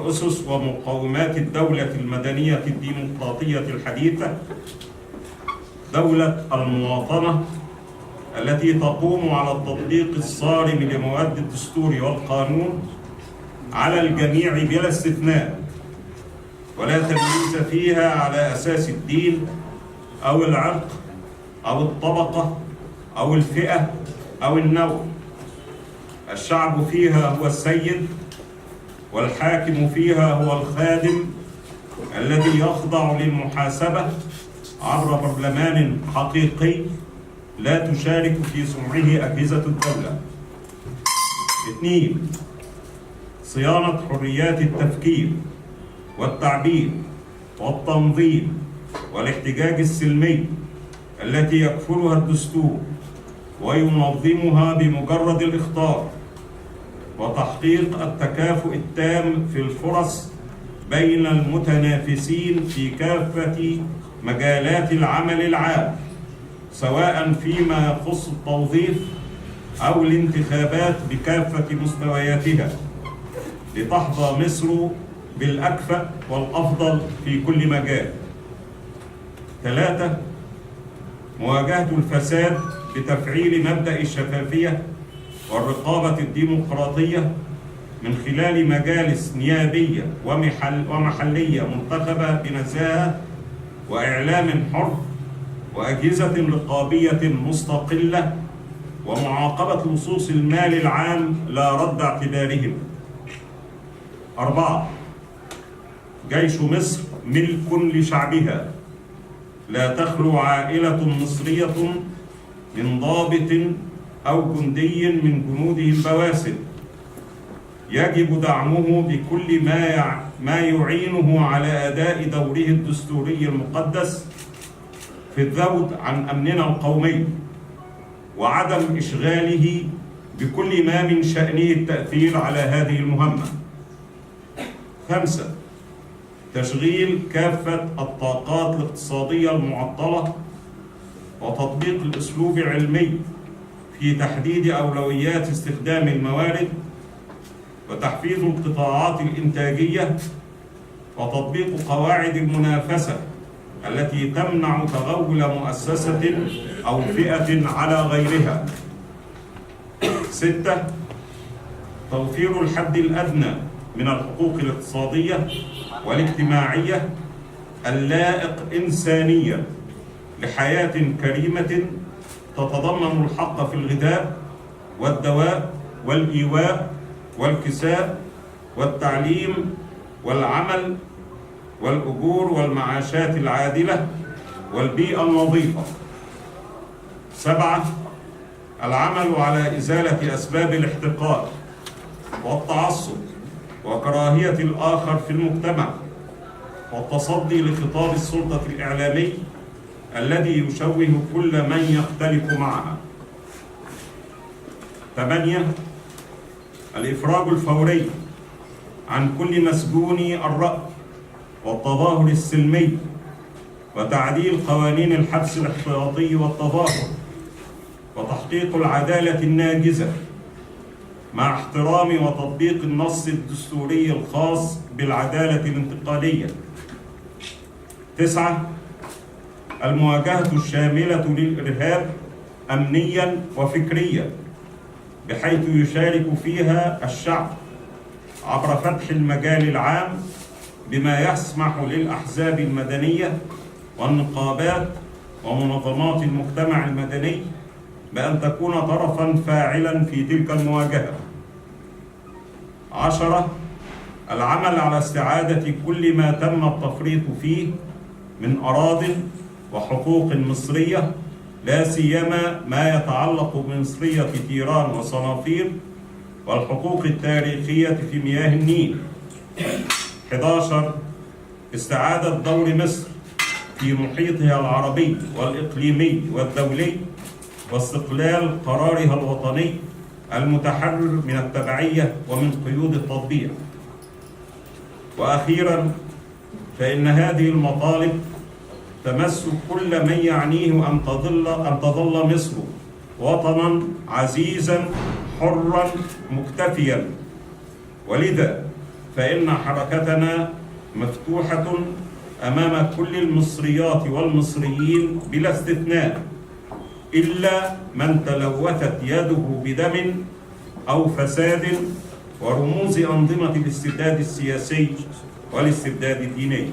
وأسس ومقومات الدولة المدنية الديمقراطية الحديثة، دولة المواطنة التي تقوم على التطبيق الصارم لمواد الدستور والقانون على الجميع بلا استثناء، ولا تمييز فيها على أساس الدين أو العرق أو الطبقة أو الفئة أو النوع. الشعب فيها هو السيد، والحاكم فيها هو الخادم الذي يخضع للمحاسبة عبر برلمان حقيقي لا تشارك في صنعه أجهزة الدولة. 2. صيانة حريات التفكير والتعبير والتنظيم والاحتجاج السلمي التي يكفلها الدستور وينظمها بمجرد الإخطار، وتحقيق التكافؤ التام في الفرص بين المتنافسين في كافة مجالات العمل العام، سواء فيما يخص التوظيف أو الانتخابات بكافة مستوياتها، لتحظى مصر بالأكفأ والأفضل في كل مجال. 3. مواجهة الفساد بتفعيل مبدأ الشفافية والرقابة الديمقراطية من خلال مجالس نيابية ومحلية منتخبة بنزاهة وإعلام حر، وأجهزة رقابية مستقلة، ومعاقبة لصوص المال العام لا رد اعتبارهم. 4. جيش مصر ملك لشعبها، لا تخلو عائلة مصرية من ضابط أو جندي من جنوده البواسل، يجب دعمه بكل ما يعينه على أداء دوره الدستوري المقدس في الذود عن أمننا القومي، وعدم إشغاله بكل ما من شأنه التأثير على هذه المهمة. 5. تشغيل كافة الطاقات الاقتصادية المعطلة وتطبيق الأسلوب العلمي في تحديد أولويات استخدام الموارد، وتحفيز القطاعات الإنتاجية، وتطبيق قواعد المنافسة التي تمنع تغول مؤسسة أو فئة على غيرها. 6. توفير الحد الأدنى من الحقوق الاقتصادية والاجتماعية اللائق إنسانيا لحياة كريمة تتضمن الحق في الغذاء والدواء والإيواء والكساء والتعليم والعمل والأجور والمعاشات العادلة والبيئة النظيفة. 7. العمل على إزالة أسباب الاحتقار والتعصب وكراهية الآخر في المجتمع، والتصدي لخطاب السلطة الإعلامي الذي يشوه كل من يختلف معها. 8. الإفراج الفوري عن كل مسجوني الرأي والتظاهر السلمي، وتعديل قوانين الحبس الاحتياطي والتظاهر، وتحقيق العدالة الناجزة مع احترام وتطبيق النص الدستوري الخاص بالعدالة الانتقالية. 9. المواجهة الشاملة للإرهاب أمنيا وفكريا، بحيث يشارك فيها الشعب عبر فتح المجال العام بما يسمح للأحزاب المدنية والنقابات ومنظمات المجتمع المدني بأن تكون طرفا فاعلا في تلك المواجهة. 10. العمل على استعادة كل ما تم التفريط فيه من أراضٍ وحقوق مصرية، لا سيما ما يتعلق بمصرية تيران وصنافير والحقوق التاريخية في مياه النيل. 11. استعادة دور مصر في محيطها العربي والإقليمي والدولي، واستقلال قرارها الوطني المتحرر من التبعية ومن قيود التطبيع. وأخيرا، فإن هذه المطالب تمس كل من يعنيه أن تظل مصر وطنا عزيزا حرا مكتفيا، ولذا فإن حركتنا مفتوحة أمام كل المصريات والمصريين بلا استثناء، إلا من تلوثت يده بدم أو فساد ورموز أنظمة الاستبداد السياسي والاستبداد الديني.